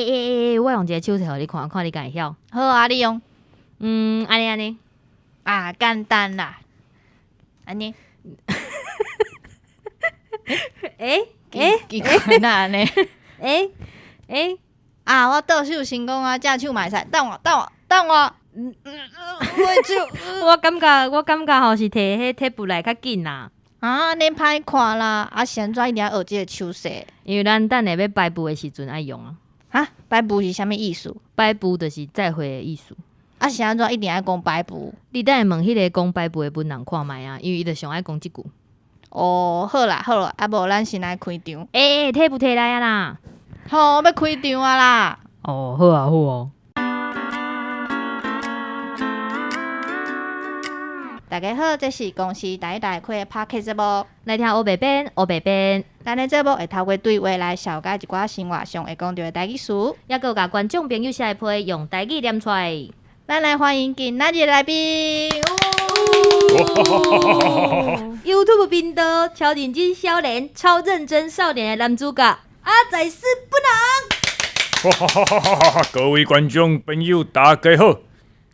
欸欸欸，我用一个手勢予你看，看你敢會曉。好啊，你用。嗯，按呢按呢。啊，簡單啦。按呢。欸欸，奇怪，哪按呢？欸欸。啊，我倒手成功啊，正手嘛會使，等我，等我，等我。我手，我感覺吼是提彼提布來較緊啦。啊，按呢歹看啦！啊，是按怎一定愛學這個手勢？因為咱等下欲擺布的時陣愛用啊。哈，擺布是啥物意思？擺布就是再會的意思。啊，是按怎一定愛講擺布？你等下問彼个講擺布的本人看覓啊，因為伊就上愛講這句。哦，好啦好啦，啊無咱先來開場。欸欸，提布提來啊啦！好，欲開場啊啦！哦，好啊好啊。大家好，這是公視台語台開的 Podcast 節目，來聽烏白編，烏白編。咱的節目會透過對話來紹介一寡生活上會講著的台語詞，猶閣有共觀眾朋友寫的批用台語念出來。咱來歡迎今仔日來賓。 YouTube 頻道超認真少年、超認真少年的男主角阿宰師本人。各位觀眾朋友，大家好，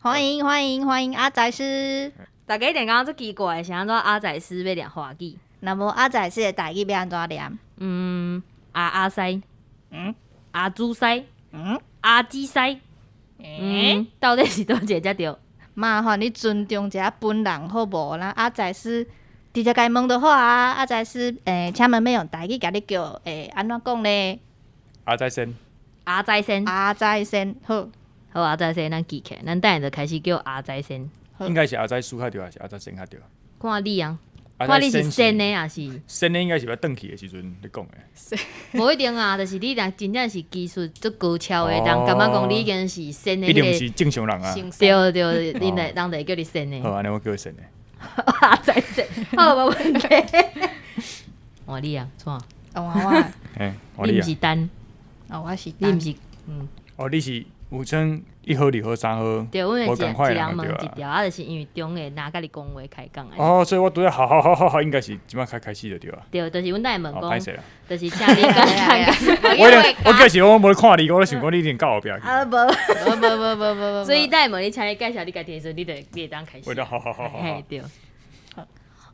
歡迎歡迎歡迎阿宰師。大家一定感覺足奇怪，是按怎阿宰師欲念華語？若無阿宰師的台語欲按怎念？嗯，阿阿西，阿朱西，阿基西，嗯，到底是佗一个才對？麻煩你尊重一下本人好無？咱阿宰師直接共伊問就好啊。阿宰師，請問欲用台語共你叫，按怎講咧？阿宰先，阿宰先，阿宰先，好，好，阿宰先，咱記起來，咱等下就開始叫阿宰先。應該是阿宰師較對，還是阿宰先較對？看你啊，看你是先的還是？先的應該是欲轉去的時陣咧講的。無一定啊，就是你若真正是技術足高超的人，感覺講你已經是先的。一定是正常人啊。對對，恁來人就會叫你先的。好，按呢我叫伊先的。阿宰先，好，無問題。換你啊，創？換我。嘿，你毋是單？哦，我是。你毋是？嗯。哦，你是有稱一號、二號、三號，對，阮會一人問一條，啊，就是因為中的若共你講話開講的。哦，所以我拄才好好好好好，應該是這擺開開始就對啊。對，就是阮等下問講，就是請你簡單介紹。我記是我無看你，我想講你一定到後壁去。啊，無無無無無無。所以等下問你，請你介紹你家己的時陣，你就你會當開始。好好好好。嘿，對。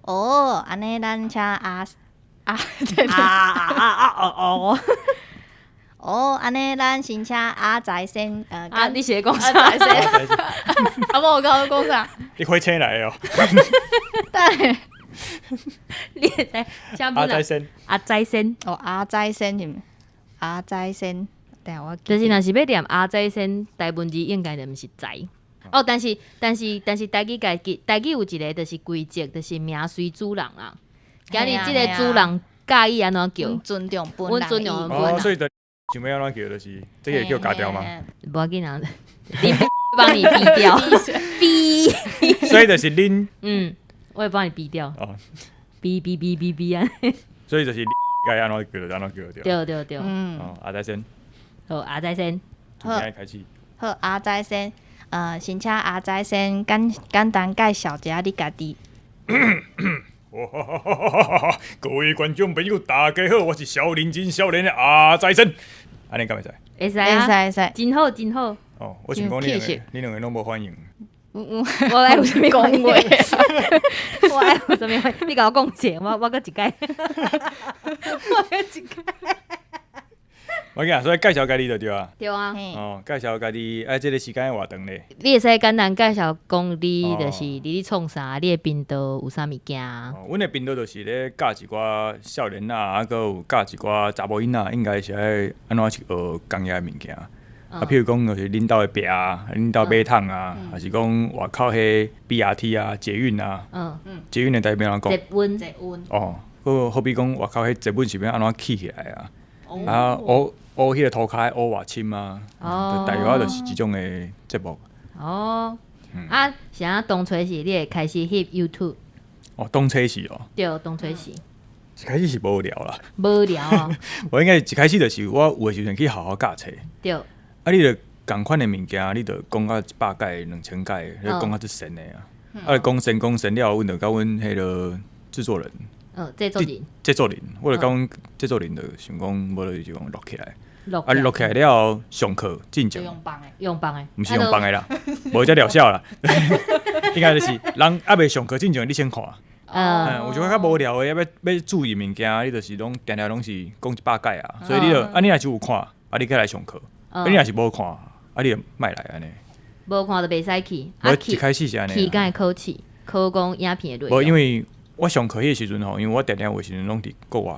哦，按呢咱請阿阿啊啊啊哦哦。哦，按呢，咱先請阿宰先，啊，你是咧講啥？阿宰先，啊，無我剛剛講啥？你火車來的哦。對，你會使請阿宰先，阿宰先，哦，阿宰先是毋？阿宰先，等下我。就是若是欲念阿宰先，台文字應該就毋是宰。哦，但是台語家己台語有一個就是規則，就是名隨主人啊。今日這個主人佮意按怎叫？尊重本人。尊重本人。哦，所以就想欲按怎叫，就是這個叫咬掉嗎？無要緊啊，你幫你嗶掉，嗶。所以就是恁，嗯，我會幫你嗶掉。哦，嗶嗶嗶嗶嗶啊。所以就是該按怎叫就按怎叫對。對對對。嗯。哦，阿宰先。好，阿宰先。從今開始。好，阿宰先，先請阿宰先簡簡單介紹一下你家己。各位觀眾朋友，大家好，我是少認真少年的阿宰先。按呢敢會使？會使啊，會使，真好真好。哦，我想講你兩个，你兩个攏無反應。我愛有啥物講話？我愛有啥物話？你共我講者，我閣一擺。我閣一擺。我講，所以介紹家己就對啊。對啊。哦，介紹家己，哎，這個時間偌長咧？你會使簡單介紹講，你就是你咧創啥？你的頻道有啥物件？哦，阮的頻道就是咧教一寡少年仔，啊，閣有教一寡查某囡仔，應該是愛按怎去學工業的物件。啊，譬如講就是恁兜的壁啊，恁兜馬桶啊，還是講外口彼 BRT 啊、捷運啊。捷運的台語欲按怎講？捷運。捷運。哦，閣好比講外口彼捷運是欲按怎起起來啊？啊，烏烏彼個塗跤烏偌深啊？大約就是這種的節目。哦，啊，是按怎當初是你會開始翕 YouTube？哦，當初是哦。對，當初是。一開始是無聊啦。無聊哦。我應該一開始就是我有的時陣去學校教冊。對。啊，你著仝款的物件，你著講甲100擺、2000擺，你講甲足神的啊！啊，講神講神了，阮就共阮彼个製作人，製作人，製作人，我就共阮製作人就想講，無就就講錄起來。錄啊，錄起來了後上課進前就，用放的，用放的，毋是用放的啦，無遮療效啦。應該就是人猶未上課進前，你先看。嗯，有一寡較無聊的，欲注意物件，你就是攏定定攏是講一百擺啊。所以你就啊，你若是有看，啊，你閣來上課；啊，你若是無看，啊，你就莫來按呢。無看就袂使去。無一開始是按呢。去敢會考試，考講影片的內容。無，因為我上課彼個時陣吼，因為我定定有的時陣攏佇國外。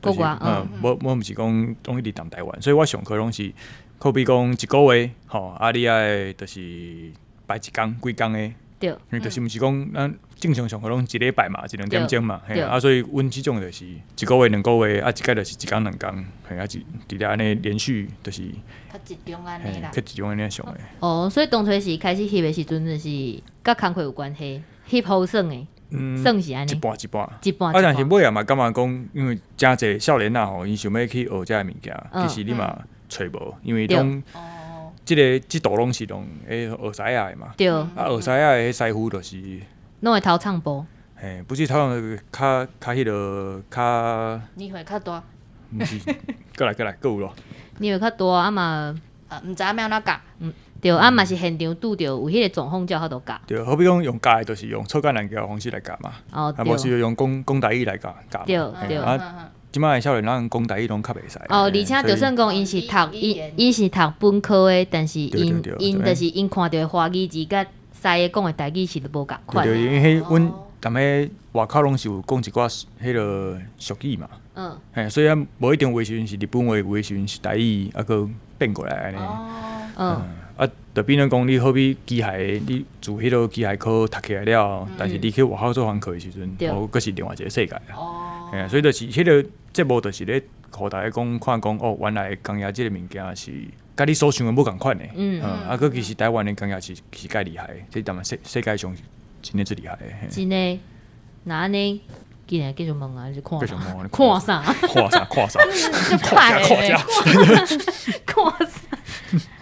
國外，嗯，無我毋是講攏一直踮台灣，所以我上課攏是，好比講一個月吼，啊，你愛就是排一工、幾工的。對。就是毋是講咱正常上課攏一禮拜嘛，一兩點鐘嘛，嘿，啊，所以阮這種就是一個月、兩個月，啊，一擺就是一工、兩工，嘿，啊，一直咧按呢連續就是。較集中按呢啦。較集中按呢上的。哦，所以當初是開始翕的時陣，就是佮工課有關係，翕好耍的。算是按呢。一半一半。一半。啊，但是尾仔嘛感覺講，因為誠濟少年仔吼，𪜶想欲去學這个物件，其實你嘛揣無，因為攏。這个這道攏是用彼學師仔的嘛。對。啊，學師仔的彼師傅就是。攏會偷唱步。嘿，不是偷唱，較較彼个較。年歲較大。毋是，閣來閣來，閣有囉。年歲較大啊嘛。毋知影欲按怎教。嗯，對，啊嘛是現場拄著有彼个狀況才有法度教。對，好比講用教的，就是用草橄欖橋的方式來教嘛。哦，啊，無是用講講台語來教教。對對。啊，這擺的少年人講台語攏較袂使。哦，而且就算講𪜶是讀𪜶𪜶是讀本科的，但是𪜶𪜶就是𪜶看著的華語字佮師的講的台語是無仝款。對，因為彼阮踮彼外口攏是有講一寡彼个俗語嘛。嘿，所以啊，無一定有的時陣是日本話，有的時陣是台語，啊，閣變過來按呢。啊，就變做講你好比機械，你自彼个機械科讀起來了後，但是你去外口做番課的時陣，哦，閣是另外一个世界啊。嘿啊，所以就是彼个節目，就是咧，予大家講看講哦，原來工業這个物件是佮你所想的無仝款的。啊，閣其實台灣的工業是是蓋厲害的，這踮世世界上是真的最厲害的。真的，那按呢？竟然繼續問啊？你是看繼續問，看啥？看啥？看啥？看啥？看啥？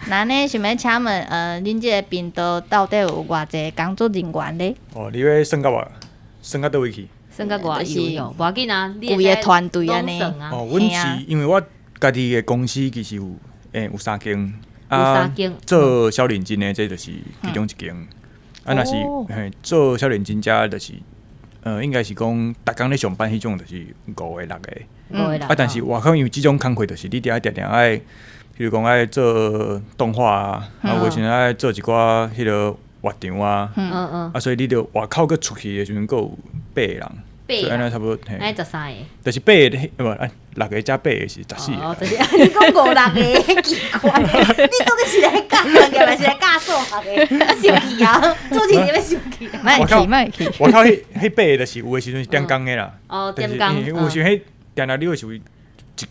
那按呢想欲請問，恁這个頻道到底有偌濟工作人員咧？哦，你欲算到偌？算到佗位去？算到偌有？無要緊啊，規个團隊按呢。哦，阮是因為我家己的公司其實有，有三間，啊，做小認真的，這就是其中一間。啊，若是嘿做小認真遮就是。應該是講，逐工咧上班彼種就是五個六個。五個六。啊，但是外口因為這種工課，就是你定定定愛，譬如講愛做動畫啊，啊，有時陣愛做一寡彼个活場啊。啊，所以你著外口閣出去的時陣，閣有八個人。八個。所以按呢差不多。按呢13個。就是八个，無啊，六個加八個是14個。哦，就是你講五六個，奇怪，你到底是來教人，還是來教數學的？生氣啊！主持人欲生氣。莫去，莫去。外口彼彼八個就是有的時陣是點工的啦。哦，點工。有時彼定定你有時一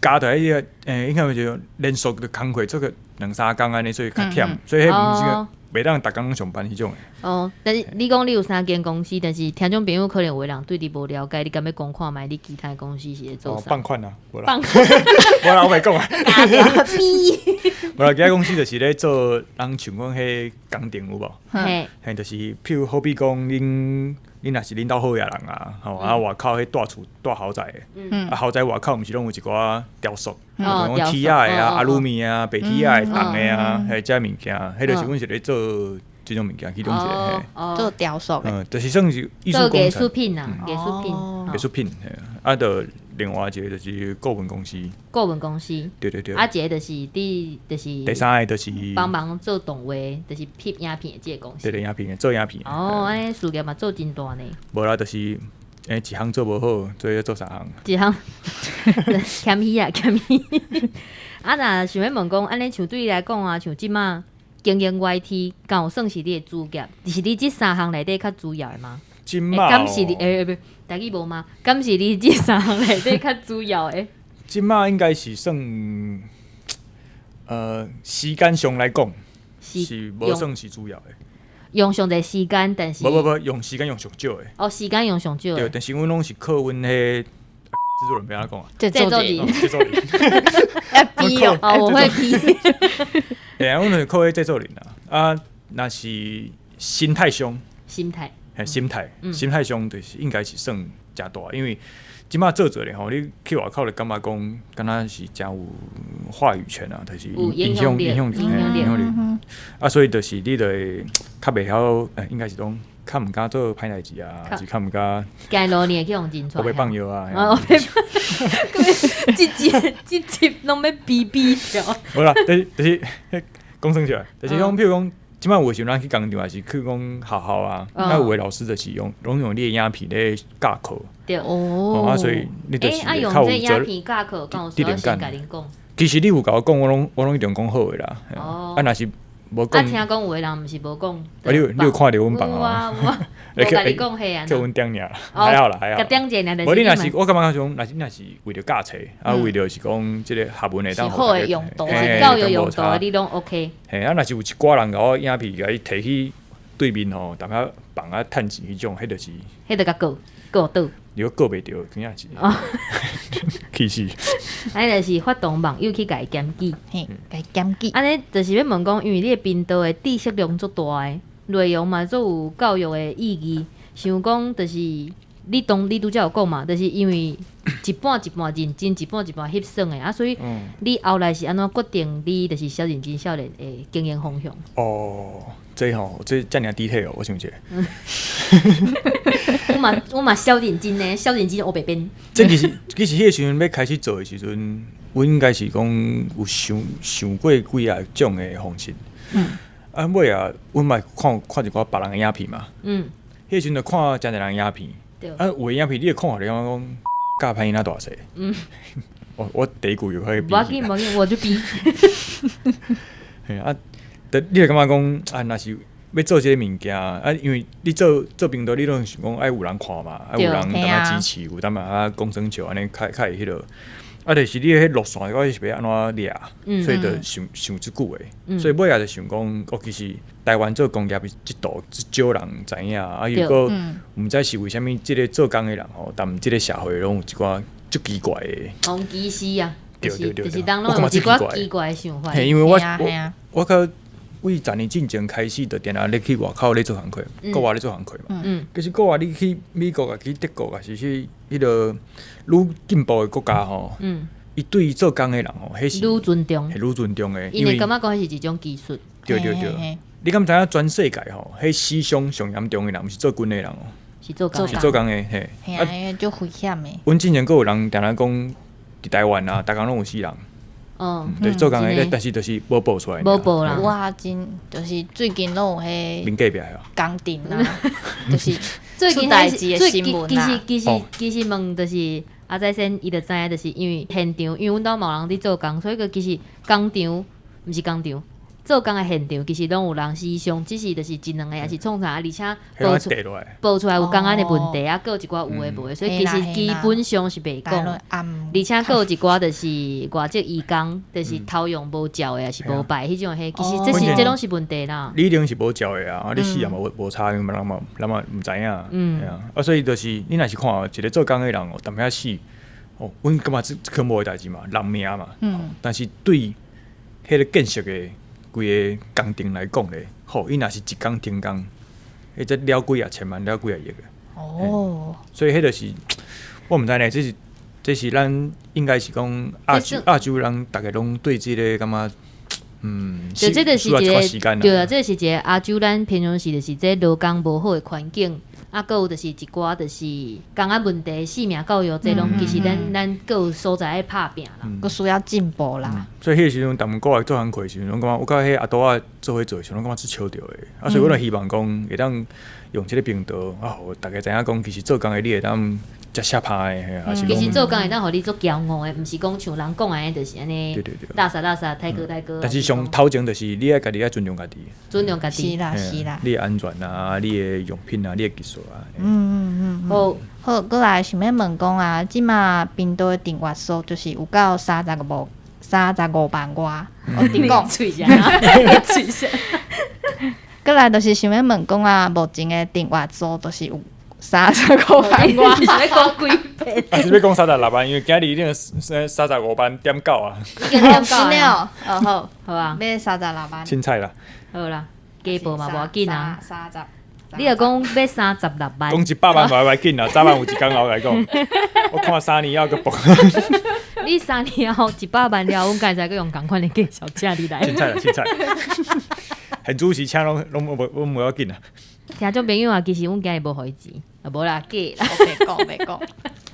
家就彼个，應該就連續的工課做個兩三工按呢，所以較忝，所以彼毋是袂當逐工攏上班彼種的。哦，但是你講你有三間公司，但是聽眾朋友可能有的人對你無了解，你敢欲講看覓？你其他公司是咧做啥？放款啊，無啦。放款。無啦，我袂講啊。加逼。無啦，其他公司就是咧做人像講彼工程有無？嘿。嘿，就是譬如好比講，恁若是恁兜好額人啊，吼啊外口彼蹛厝蹛豪宅的，啊豪宅外口毋是攏有一寡雕塑，就講鐵仔的啊、阿魯米啊、白鐵仔的、銅的啊，彼這物件，彼就是阮是咧做這種物件，其中一個。做雕塑。嗯，就是算是藝術工程。藝術品啊，藝術品。藝術品，嘿啊，就另外一個就是顧問公司。顧問公司。對對對。啊，一個就是你，就是。第三個就是。幫忙做動畫，就是翕影片的這个公司。對對，影片的做影片。哦，按呢事業嘛做真大呢。無啦，就是一項做無好，所以做三項。一項。謙虛啊，謙虛。啊，若想欲問講，按呢像對你來講啊，像這馬經營 YT，敢有算是你的主業？是你這三項內底較主要的嗎？這馬敢是你？欸，不，台語無嗎？敢是你這三項內底較主要的？這馬應該是算，時間上來講是無算是主要的。用上濟時間，但是無無無，用時間用上少的。哦，時間用上少的。對，但是阮攏是靠阮彼製作人欲按怎講啊？製作人，製作人。欲逼哦，哦，我會逼。對啊，阮就是靠彼製作人啊。啊，若是心態上，心態。嘿，心態，心態上就是應該是算誠大，因為這馬做做咧吼，你去外口就感覺講，敢若是誠有話語權啊，就是有影響力影響力，影響力影響力。啊，所以就是你就會較袂曉，應該是講較毋敢做歹代誌啊，還是較毋敢行路你會去予認出烏來白放藥啊。哦，這集這集攏欲嗶嗶叫。無啦，就是講耍起來，就是講，譬如講，這擺有的時陣咱去工廠，還是去講學校啊，啊有的老師就是用攏用你的影片咧教課。對。哦。啊，所以你就是啊，用較有這影片教課，敢有需要先共恁講？其實你有共我講，我攏一定講好的啦。哦。啊，若是無講。啊，聽講有的人毋是無講。啊，你有看著阮放有啊有啊，無共你講彼按叫阮點爾，還好啦還好。共點者爾。無你若是我感覺講，若是你若是為著教冊，啊為著是講這個學問會當好的用途，是教育用途，你攏 OK。嘿，啊，若是有一寡人共我影片共伊提去對面吼，淡仔放啊趁錢彼種，彼就是。彼就共告告倒。如果告袂著，真正是。氣死。按呢就是發動網友去共伊檢舉，嘿，共伊檢舉。按呢就是欲問講，因為你的頻道的知識量足大的，內容嘛足有教育的意義。想講就是你當你拄才有講嘛，就是因為一半一半認真，一半一半翕耍的啊，所以你後來是按怎決定你就是小認真少年的經營方向？哦，這吼，這遮爾 detail，我想一下。我嘛小認真呢，小認真烏白變。這其實彼個時陣欲開始做的時陣，阮應該是講有想想過幾仔種的方式。啊，尾仔，阮嘛看看一寡別人的影片嘛。彼個時陣就看誠濟人影片。對。啊，有的影片你會看予你感覺講，教歹囡仔大細。我第一句就開始無要緊，無要緊，我就嗶。嘿啊，你會感覺講啊，若是欲做這个物件啊，因為你做做頻道，你攏想講愛有人看嘛，愛有人淡仔支持，有淡仔啊講耍笑按呢較較會彼落。啊，就是你彼路線到底是欲按怎掠，所以就想想足久的。所以尾仔就想講，哦，其實台灣做工業這道足少人知影，啊，又閣毋知是為啥物，這个做工的人吼，踮這个社會攏有一寡足奇怪的。講歧視啊，對對對，就是人攏有一寡奇怪的想法。嘿，因為我較為10年進前開始，就定定咧去外口咧做工課，國外咧做工課嘛。其實國外你去美國啊，去德國啊，是去彼个愈進步的國家吼，伊對做工的人吼，彼是愈尊重，會愈尊重的。因為感覺講彼是一種技術。對對對，你敢知影全世界吼，彼死傷上嚴重的人，毋是做軍的人哦，是做工，是做工的嘿。嘿啊，因為足危險的。阮之前閣有人定定講，佇台灣啊，逐工攏有死人。對，做工的，但是就是無報出來。無報啦。有啊，真就是最近攏有彼民隔壁啊。工程啊，就是最近出代誌的新聞啊。其實問就是阿仔先，伊就知影，就是因為現場，因為阮兜嘛有人佇做工，所以閣其實工廠毋是工廠，做工的現場其實攏有人死傷，只是就是一兩個，抑是創啥，而且報出來有工安的問題啊，閣有一寡有的無的，所以其實基本上是袂講。而且閣有一寡就是外籍移工，就是頭用無照的，抑是無牌彼種彼，其實這攏是問題啦。你一定是無照的啊，你死也嘛無差，因為人嘛毋知影。嗯。啊，所以就是你若是看一個做工的人哦，踮遐死，哦，阮感覺這恐怖的代誌嘛，人命嘛。但是對彼个建設的規个工程來講咧，吼，伊若是一工停工，彼才了幾仔千萬，了幾仔億的。哦。所以彼就是我毋知呢，這是咱應該是講亞洲人，逐家攏對這个感覺，對，這就是一個對啊，這是一個亞洲咱平常時就是這勞工無好的環境，啊，閣有就是一寡就是工仔問題、性命教育，這攏其實咱閣有所在愛拍拚啦，閣需要進步啦。所以彼個時陣，踮國外做工課的時陣，攏感覺我佮彼阿多仔做伙做的時陣，攏感覺足笑著的。啊，所以我就希望講會當用這个頻道，啊，予逐家知影講，其實做工的你會當食下派的，還是其實做工會當予你足驕傲的，毋是講像人講的，就是按呢。對對對。垃圾垃圾，刣哥刣哥。但是上頭前就是你愛家己愛尊重家己。尊重家己。是啦是啦。你的安全啊，你的用品啊，你的技術啊。好。好，閣來想欲問講啊，這馬頻道的訂閱數就是有到35萬外，我頂講。喙啥？喙啥？閣來就是想欲問講啊，目前的訂閱數就是有35萬外。是欲講幾遍？啊，是欲講36萬，因為今日已經35萬點九啊。點九啊！哦好，好啊。欲36萬。凊彩啦。好啦，加報嘛無要緊啊。三十。你若講欲36萬，講100萬嘛袂緊啦，早晚有一工後來講，我看3年後閣爆。你3年後100萬了，阮敢會使閣用仝款的價數請你來。凊彩啦，凊彩。現主持請攏攏無攏無要緊啊。聽眾朋友啊，其實阮今日無予伊錢，啊無啦，假啦。我袂講，袂講。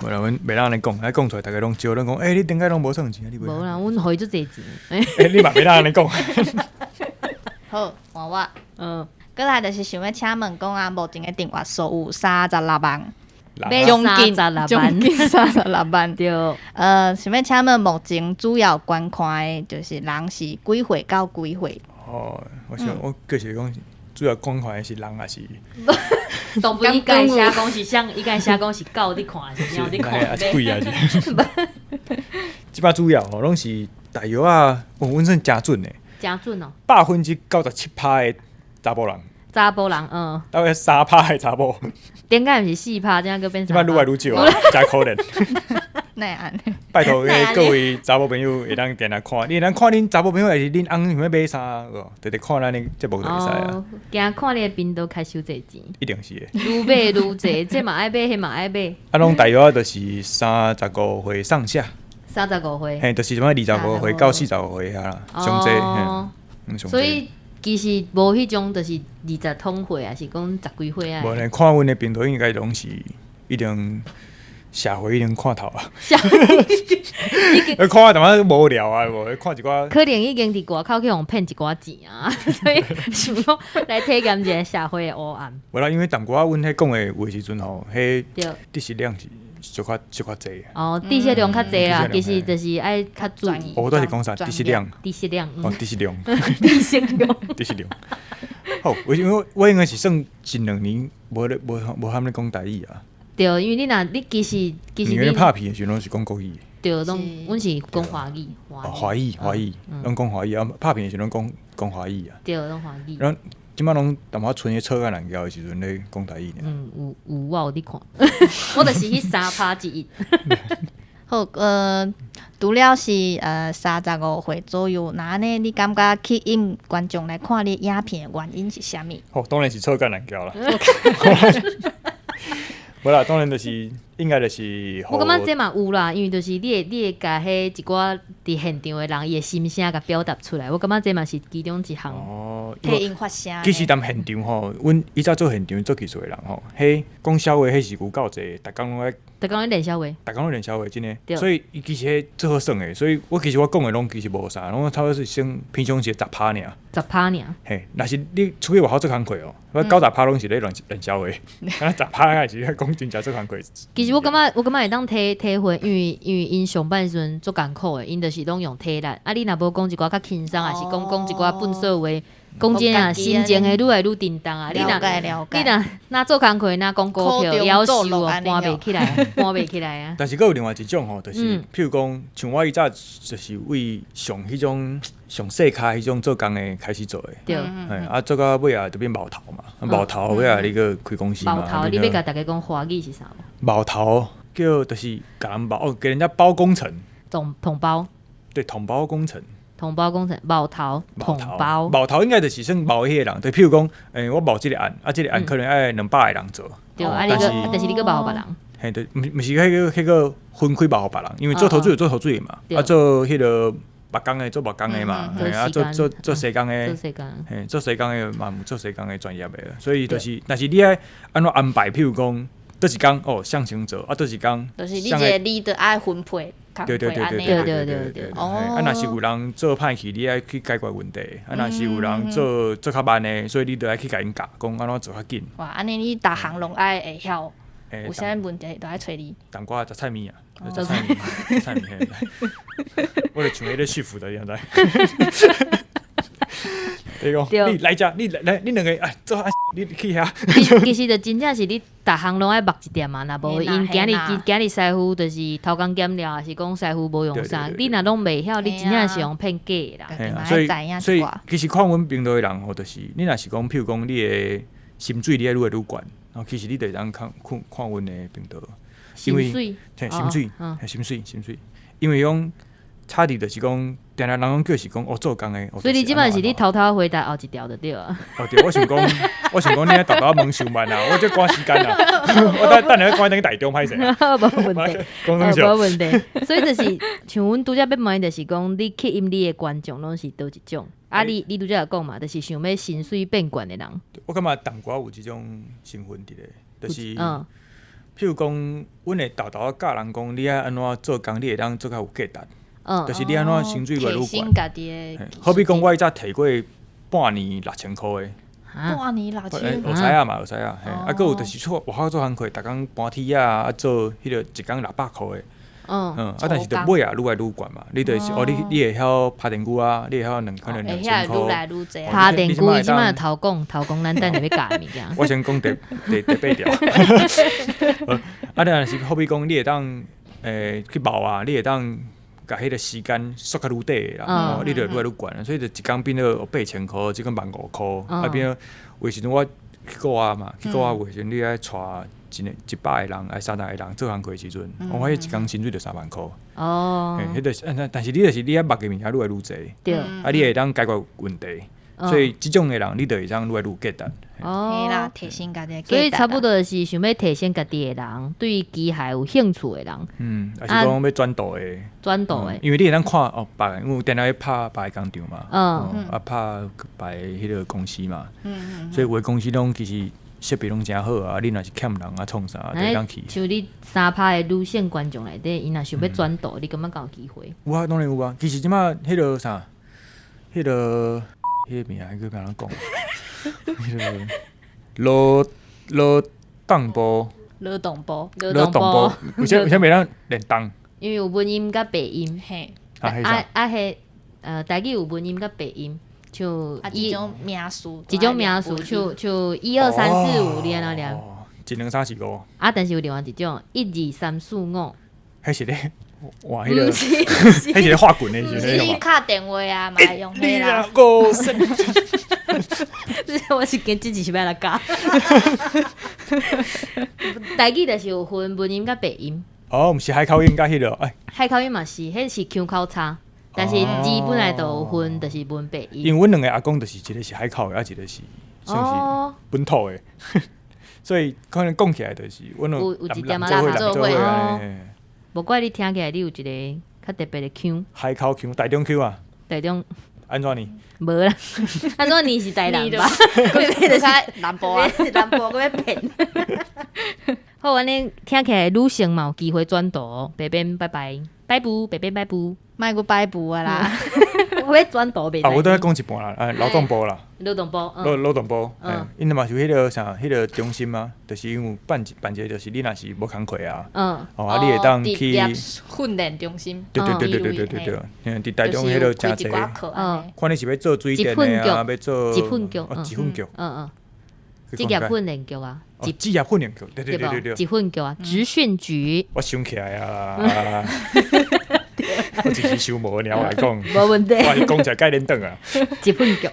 無啦，阮袂當按呢講，啊講出來逐家攏笑，攏講，欸，你頂擺攏無算錢啊？你無啦，阮予伊足濟錢。欸，你嘛袂當按呢講。好，換我。閣來就是想欲請問講啊，目前的訂閱數有三十六萬，將近將近三十六萬。對。想欲請問目前主要觀看的就是人是幾歲到幾歲？哦，我想我計是講主要觀看的是人抑是？當不伊家寫講是啥？伊家寫講是狗佇看，是貓佇看？抑是鬼啊？是。這擺主要吼，攏是大約啊，哦，阮算誠準的。誠準哦。97%的查埔人。查埔人，嗯。大概3趴的查某。頂擺毋是4趴，這閣變這擺愈來愈少啊，誠可憐。哪會按呢？拜託，各位查某朋友會當定定看，你會當看恁查某朋友，抑是恁翁想欲買衫，無？直直看咱的節目就會使啊。驚看你的頻道開收濟錢。一定是的。愈買愈濟，這嘛愛買，彼嘛愛買。啊，攏大約就是35歲上下。35歲。嘿，就是啥物25歲到45歲遐啦，上濟。嘿，所以其實無彼種，就是二十通歲，抑是講十幾歲啊。無咧，看阮的頻道應該攏是一定社會已經看透啊。社會看淡仔無聊啊，無看一寡。可能已經佇外口去予騙一寡錢啊，所以想講來體驗一下社會的黑暗。無啦，因為淡薄仔阮彼講的話時陣吼，彼知識量是小可小可濟。哦，知識量較濟啦，其實就是愛較注意。我拄是講啥？知識量。知識量。哦，知識量。知識量。知識量。好，我因為我應該是算近兩年無咧無無譀咧講台語啊。對，因為你若你其實其實你拍片的時陣攏是講國語。對，攏阮是講華語。華語，華語，攏講華語啊！拍片的時陣攏講講華語啊。對，攏華語。咱這擺攏淡薄仔賰咧吵甲難交的時陣咧講台語。嗯，有有我有佇看，我就是彼3趴之一。好，除了是35歲左右，那按呢你感覺吸引觀眾來看你影片的原因是啥物？哦，當然是吵甲難交啦。無啦，當然就是應該就是。我感覺這嘛有啦，因為就是你會共彼一寡佇現場的人伊的心聲共表達出來。我感覺這嘛是其中一項。哦，替𪜶發聲。其實踮現場吼，阮以前做現場做技術的人吼，彼講笑話彼是有夠濟，逐工攏愛。逐工咧練痟話。逐工咧練痟話，真的。所以伊其實彼做好耍的，所以我其實我講的攏其實無啥，攏差不多是先平常時十趴爾。十趴爾。嘿，若是你出去外口做工課哦，我90趴攏是咧亂練痟話，敢若十趴還是咧講真正做工課。其實我感覺，我感覺會當體體會，因為𪜶上班時陣足艱苦的，𪜶就是攏用體力。啊，你若無講一寡較輕鬆，抑是講講一寡笨手話，講真啊，心情會愈來愈沉重啊。你若你若若做工課，若講股票，夭壽哦，搬袂起來，搬袂起來啊。但是閣有另外一種吼，就是譬如講，像我以前就是為上彼種上細跤彼種做工的開始做的。對。嘿，啊，做到尾仔就變冒頭嘛，冒頭尾仔你閣開公司嘛。冒頭，你欲共逐家講華語是啥無？冒頭叫就是共人包哦，給人家包工程。統統包。對，統包工程。統包工程，冒頭，統包。冒頭應該就是算冒彼個人，就譬如講，欸，我冒這個案，啊，這個案可能愛200個人做。對，啊，你閣，但是你閣冒予別人。嘿，對，毋是彼個分開冒予別人，因為做頭水有做頭水的嘛，啊，做彼個木工的做木工的嘛，嘿，啊，做做做西工的，嘿，做西工的嘛有做西工的專業的，所以就是，但是你愛按怎安排，譬如講，佗一工哦，誰先做，啊，佗一工，就是你這個你著愛分配。對對對對對對對對。啊，若是有人做歹去，你愛去解決問題；啊，若是有人做做較慢的，所以你著愛去共𪜶教，講按怎做較緊。哇，按呢你逐項攏愛會曉，有啥物問題都愛揣你。淡薄仔雜菜麵啊，雜菜麵，雜菜麵。我就像彼個師傅的樣子。你講，你來遮，你來來，你兩個哎，做啊，你去遐。其實就真正是你逐項攏愛目一點啊，若無𪜶今日今日師傅就是偷工減料，抑是講師傅無用啥，你若攏袂曉，你真正是用騙假的啦。所以所以其實看阮頻道的人吼，就是你若是講，譬如講你的薪水你愛愈來愈懸，然後其實你就會當看看看阮的頻道，因為薪水，薪水，薪水，因為講差佇就是講。定定人攏叫是講哦做工的。所以你這擺是你偷偷回答後一條就對啊。哦對，我想講你愛豆豆問傷慢啊，我這趕時間啊，我等等下趕轉台中歹勢。無問題，無問題。所以就是像阮拄才欲問，就是講你吸引你的觀眾攏是佗一種？啊你拄才有講嘛，就是想欲薪水變懸的人。我感覺淡薄仔有這種成分佇咧，就是，譬如講，阮會豆豆教人講，你愛按怎做工，你會當做較有價值。就是你按怎薪水越來越懸。好比講，我以前提過半年6000箍的。半年六千。學師仔嘛，學師仔，嘿，啊，閣有就是出外口做工課，逐工搬鐵仔啊，做彼個一工600箍的。嗯，啊，但是就尾仔愈來愈懸嘛，你就是哦，你會曉拍電鋸啊，你會曉兩可能2000箍。拍電鋸，伊這擺頭講頭講，咱等下欲教的物件。我先講第八條。啊，你若是好比講，你會當去冒啊，你會當共彼個時間縮較愈短的啦，哦，你就愈來愈懸，所以就一工變做8000箍，一工15,000箍，啊變做有時陣我去國外嘛，去國外有時陣你愛帶一個100個人，愛30個人做工課的時陣，我發現一工薪水就3萬箍。哦，彼就是，但是你就是你愛捌的物件愈來愈濟，啊，你會當解決問題，所以這種的人，你就會當愈來愈有價值。哦，嘿啦，提升家己的價值。所以差不多就是想欲提升家己的人，對機械有興趣的人。嗯，抑是講欲轉道的。轉道的。因為你會當看哦，別個因為定定咧拍別个工廠嘛，啊拍別个彼個公司嘛，所以有的公司攏其實設備攏誠好啊，你若是欠人啊創啥，就會當去。像你3趴的女性觀眾內底，𪜶若想欲轉道，你感覺敢有機會？有啊，當然有啊。其實這擺彼個啥，彼個名叫按怎講？彼個勞動部，勞動部，勞動部，為啥袂當連動？因為有文音佮白音。嘿。啊啊彼台語有文音佮白音，像一種名詞，一種名詞，像一二三四五，你按怎念？一兩三四五。啊，但是有另外一種，一二三四五。彼是咧，哇！彼個，彼是咧畫滾的時陣。你敲電話啊，嘛會用彼啦。五四。我是驚這是欲來教。台語就是有分文音佮白音。哦，毋是海口音佮彼個，哎。海口音嘛是，彼是腔口差，但是字本來就有分，就是文白音。因為阮兩個阿公就是一個是海口的，啊一個是算是本土的，所以可能講起來就是阮有一點仔做伙哦。無怪你聽起來你有一個較特別的腔。海口腔、台中腔啊。台中。按怎呢？無啦，按怎呢是台南吧？就是南部啊，南部閣欲騙。好，按呢聽起來女性嘛有機會轉道，白邊拜拜，拜拜，白邊拜拜，莫閣擺布啊啦！我欲轉道袂？啊，我拄才講一半啦，勞動部啦，勞動部，勞動部，𪜶嘛是彼個啥，彼個中心啊，就是因為辦一個，就是你若是無工課啊，哦，啊，你會當去訓練中心，對對對對對對對，佇台中彼個誠濟，看你是欲做水電的啊，欲做職訓局，職訓局，職業訓練局啊，職業訓練局，對對對對對，職訓局啊，職訓局。我想起來啊。我只是想無爾，我來講，無問題。我是講一個概念轉啊。職訓局。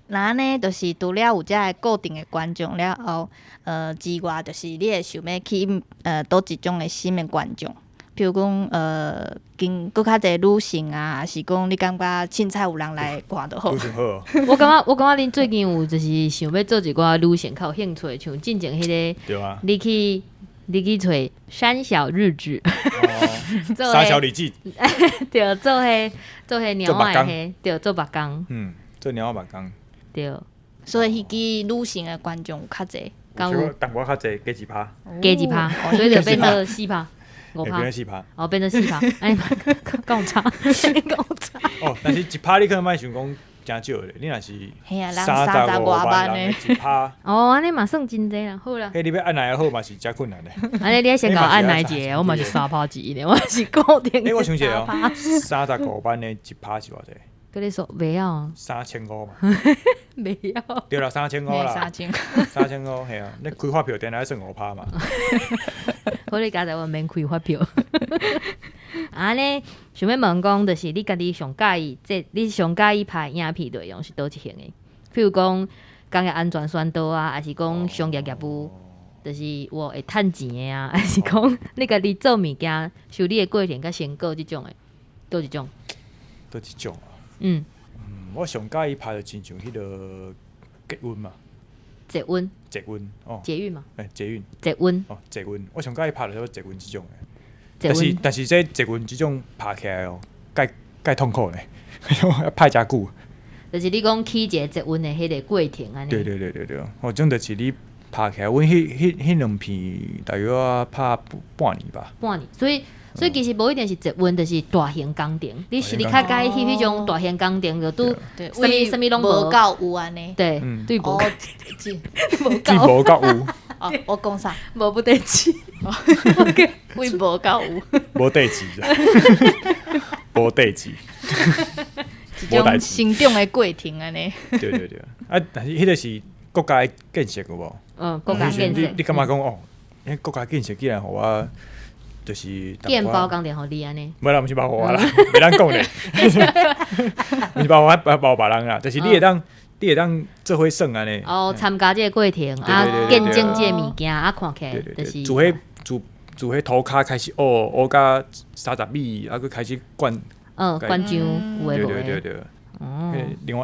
那按呢，就是除了有遮个固定的觀眾了後，之外，就是你會想欲去佗一種的新的觀眾，比如講，經閣較濟女性啊，抑是講你感覺凊彩有人來看就好。女性好。我感覺恁最近有就是想欲做一寡女性較有興趣的，像進前彼個，對啊，你去揣山小日子，山小日子，對，做彼貓仔彼，對，做木工，嗯，做貓仔木工，對，所以彼支女性的觀眾有較濟，有淡薄較濟，加一趴，加一趴，所以就變做4趴，5趴，變4趴，哦，變做4趴，哎，夠差，夠差。哦，但是一趴你可能莫想講誠少咧，你若是35萬人的一趴，哦，按呢嘛算真濟啦，好啦。彼你欲按來好嘛是誠困難的。按呢你愛先共我按來一个，我嘛是3趴一呢，我是固定。欸，我想一下哦，35萬的一趴是偌濟？佮你說袂曉。3500嘛。袂曉。對啦，3500啦。3500， 3500，嘿啊，你開發票定定算5趴嘛。好，你佳哉我免開發票。啊呢，想欲問講，就是你家己上佮意，這你上佮意拍影片內容是佗一型的？譬如講工業安全宣導啊，抑是講商業業務，就是有會趁錢的啊，抑是講你家己做物件，修理的過程佮成果這種的，佗一種？佗一種啊？嗯，我上佮意拍就親像彼个捷運嘛，捷運，捷運哦，捷運嘛，欸，捷運，捷運，哦，捷運，我上佮意拍就是捷運這種的。捷運，但是這捷運這種拍起來哦，蓋蓋痛苦呢，拍誠久。就是你講起一个捷運的彼个過程按呢。對對對對對，哦，種就是你拍起來，阮彼兩片大約拍半年吧。半年，所以其實無一定是捷運，就是大型工程。你是你較佮意翕彼種大型工程，就拄啥物啥物攏無無夠有按呢。對，對無對無夠有。哦，我講啥？無不得錢。為無夠有。無底錢，無底錢。一種成長的過程按呢。對對對，啊，但是彼个是國家的建設有無？嗯，國家建設。你感覺講哦，彼國家建設竟然予我就是建包工程予你按呢？無啦，毋是包予我啦，袂當講咧。毋是包我，包別人啦。就是你會當，你會當做伙算按呢。哦，參加這個過程啊，見證這個物件啊，看起來就是。自彼塗跤開始學，學甲30米，啊，閣開始灌。嗯，灌漿有的無的。對對對對。哦。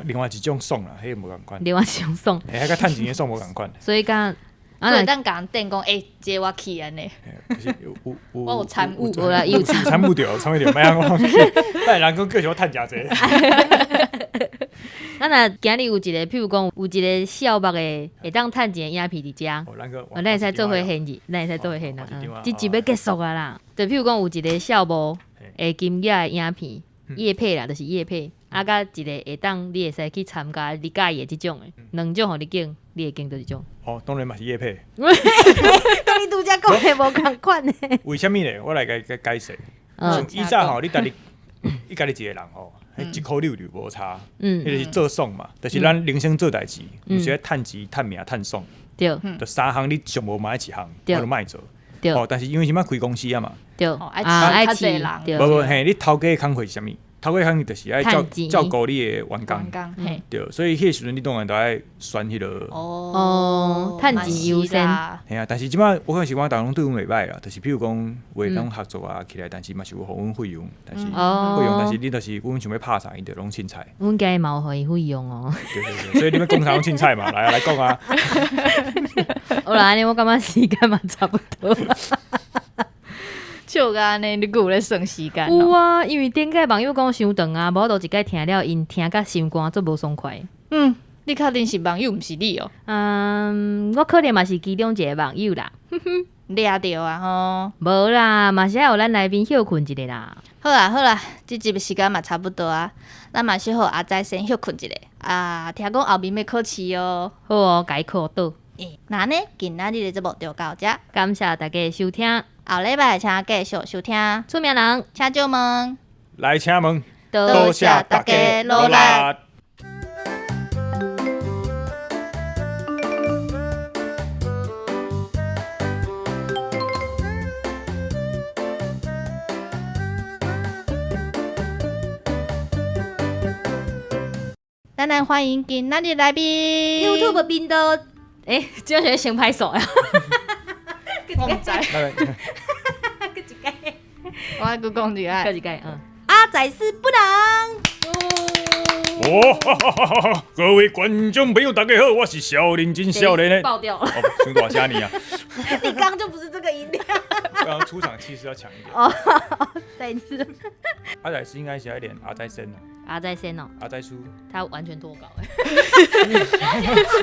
另外一種爽啦，彼個無仝款。另外一種爽。欸，彼佮趁錢的爽無仝款。所以講，啊，會當共人電講，欸，這我去按呢。我有參與，有啦，有參與著，參與著，莫按講。等下人講叫啥我趁誠濟。咱若今日有一个，譬如講有一个痟目的會當趁錢的影片佇遮，咱會使做伙現日，咱會使做伙現啊。這集欲結束啊啦。就譬如講有一个痟目的金額的影片，業配啦，就是業配，啊，佮一个會當你會使去參加你佮意的這種的，兩種予你揀，你會揀佗一種？哦，當然嘛是業配。佮你拄才講的無仝款呢？為啥物咧？我來共解釋。像以前吼，你家己，你家己一个人吼，彼一箍六六無差，彼就是做爽嘛。就是咱人生做代誌，毋是愛趁錢、趁名、趁爽。對。就三項你上無嘛愛一項，我就莫做。對。哦，但是因為現擺開公司啊嘛。對。啊，愛飼人。無無嘿，你頭家的工課是啥物？頭家工課就是愛照顧你的員工。對，所以彼個時陣你當然就愛選彼个。哦，趁錢優先。嘿啊，但是這擺我看是講逐家攏對阮袂䆀啦，就是比如講有的攏合作啊起來，但是嘛是有予阮費用，但是費用，但是你就是阮想欲拍啥，伊就攏凊彩。阮家嘛有予伊費用哦。對對對，所以你欲講啥攏凊彩嘛，來啊來講啊。好啦，按呢我感覺時間嘛差不多。笑甲按呢，你閣有咧算時間？有啊，因為頂擺網友講傷長啊，無法度一擺聽了，𪜶聽甲心肝足無爽快。嗯，你確定是網友，毋是你哦？嗯，我可能嘛是其中一個網友啦。掠著啊吼！無啦，嘛是愛予咱來賓歇睏一下啦。好啦好啦，這集時間嘛差不多啊，咱嘛小予阿仔先歇睏一下啊。聽講後面欲考試哦。好哦，共伊考倒。欸，那呢，今仔日的節目就到這，感謝大家收聽。後禮拜請繼續收聽。出名人，請借問，來請問，多謝大家努力。咱來歡迎今仔日來賓 YouTube 頻道。欸，這是先拍手啊！我毋知。閣一擺。我閣講一擺。閣一擺，嗯。阿仔是不能。哦，各位觀眾朋友，大家好，我是少年真少年的。爆掉了。傷大聲呢啊！你剛就不是這個音量。剛剛出場氣勢要強一點。哦，再一次。阿仔是應該是愛練阿仔聲啊。阿仔先哦，阿仔叔，他完全脫稿。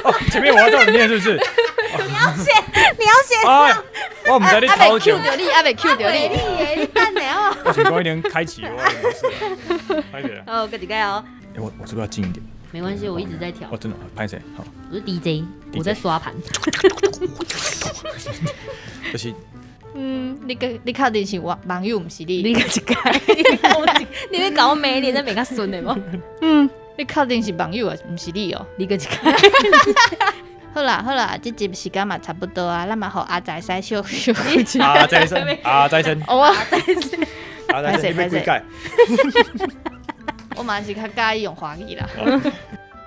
哦，前面我要照你念是不是？你要寫，你要寫。哎，我毋知你頭前。還未 Q 著你，還未 Q 著你。你等下哦。我想講一點開啟我的模式。拍謝。好，閣一擺哦。欸，我是不是要近一點？沒關係，我一直在調。我真的拍謝？好。我是 DJ，我在刷盤。就是。嗯，你你確定是我網友，毋是你？你閣一擺，你欲共我罵你，才袂較順的無？嗯，你確定是網友啊，毋是你哦？你閣一擺。好啦好啦，這集時間嘛差不多啊，咱嘛予阿仔使小休息。阿仔生，阿仔生，阿仔生，阿仔生，你欲幾擺？我嘛是較佮意用華語啦。